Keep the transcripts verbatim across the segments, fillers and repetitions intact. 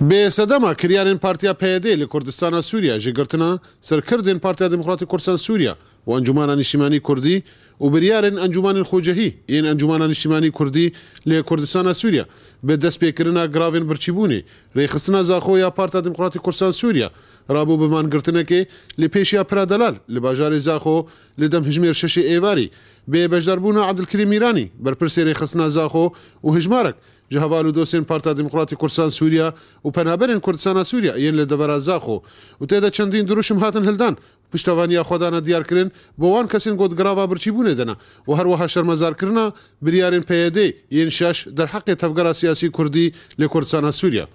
Bi sedema kiryarên Partiya P Y D li Kurdistana Sûriye ji girtina serkirdên Partiya Demokratîk Kurdistan Sûriye û Encûmena Niştimanî Kurdî û biryarên encûmanên xwecihî yên Encûmena Niştimanî Kurdî li Kurdistana Sûriye bi destpêkirina giravên birçîbûnê, rêxistina Zaxo ya Partiya Demokratîk Kurdistan Sûriye rabû bi mangirtinekê li pêşiya pira delal li bajarê Zaxo li dem hijmêr şeşê êvarî, bê beşdarbûna Ebdilkerîm Mîranî, berpirsê rêxistina Zaxo û hijmarek ji heval û dostên Partiya Demokratîk Kurdistan Sûriye û penaberên Kurdistana Sûriye yên li devera Zaxo û tê de çendîn dirûşim hatin hildan, piştevaniya xwe dane diyarkirin bo wan kesên ku di girava birçîbûnê de ne û her wiha şermezarkirina biryarên P Y D yên şeş derheqê tevgera siyasî kurdî li Kurdistana Sûriye.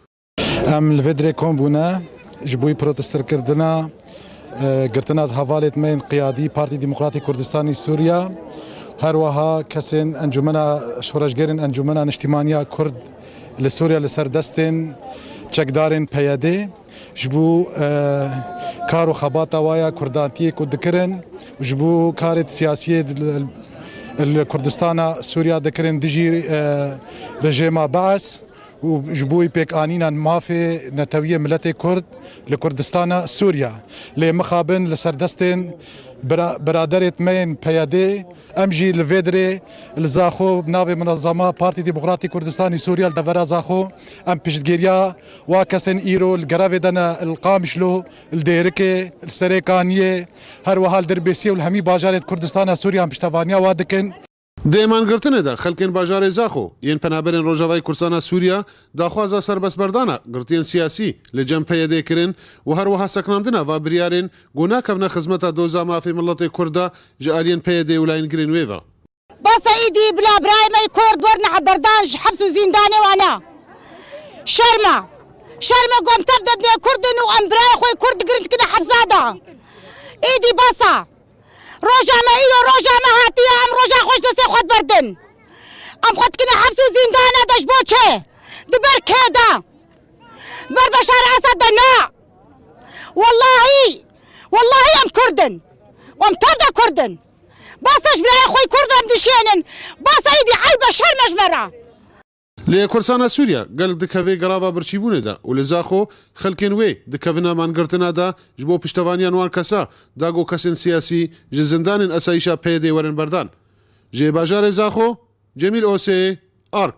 Em li vê dirê kom bûne ji bo protesterkirina, e, girtina hevalêt me yên qiyadî Partî Demokratîk Kurdistanî Sûriye, her wiha kesên Encûmena Şoreşgerên Encûmena Niştîmaniya Kurd li Sûriye li ser destên çekdarên P Y D ji bo, e, kar û xebata wa ya kurdantiyê ku dikirin, ji bo karê siyasiyê li, li Kurdistana Sûriye dikirin dijî, e, rejêma Bees û ji bo pêkanîna mafê netewiyê miletê Kurd li Kurdistana Sûriye. Lê mixabin li ser destên bira-, biraderêt me yên P Y D, em jî li vê dirê li Zaxo bi navê Minezema Partî Demokratîk Kurdistanî Sûriye li devera Zaxo em piştgiriya wa kesên îro li grevê de ne, li Qamişlo, li Dêrikê, li Serêkaniyê, her wiha li Dirbêsiyê û li hemî bajarê Kurdistana Sûriye em piştevaniya wa dikin. Di mangirtinê de xelkên bajarê Zaxo yên penaberên Rojavayê Kurdistana Sûriye daxwaza serbestberdana girtiyên siyasî li cem P Y D kirin û her wiha sekinandina va biryarên ku nakevne xizmeta doza mafê miletê Kurd de ji aliyên P Y D û layên girên wê ve. Basa îdî bila birayê me yê Kurd werine berdan ji heps û zîndanê wana. Şerm e. Şerm e ku em tev de binê Kurd in û em birayê xwe yê Kurd digirin dikine hepsa de. Îdî basa. Roja me îro roja me hatiye, em roja xwe ji destê xwe diberdin. Em xwe dikine heps û zîndana de ji bo çi? Di ber kê de? Di ber Beşar Esed de ne. Wellahî, wellahî em Kurd in. Em tev de Kurd in. Basa ji birayê xwe yê Kurd em dişênin. Basa îdî eyb e, şerm e ji me re. Li Kurdistana Sûriye gelek dikeve girava birçîbûnê de û li Zaxo xelkên wê dikevine mangirtina de ji bo piştevaniya wan kesa, da ku kesên siyasî ji zindanên esayîşa P Y D werin berdan. Ji bajarê Zaxo, Cemîl Osê, Ark.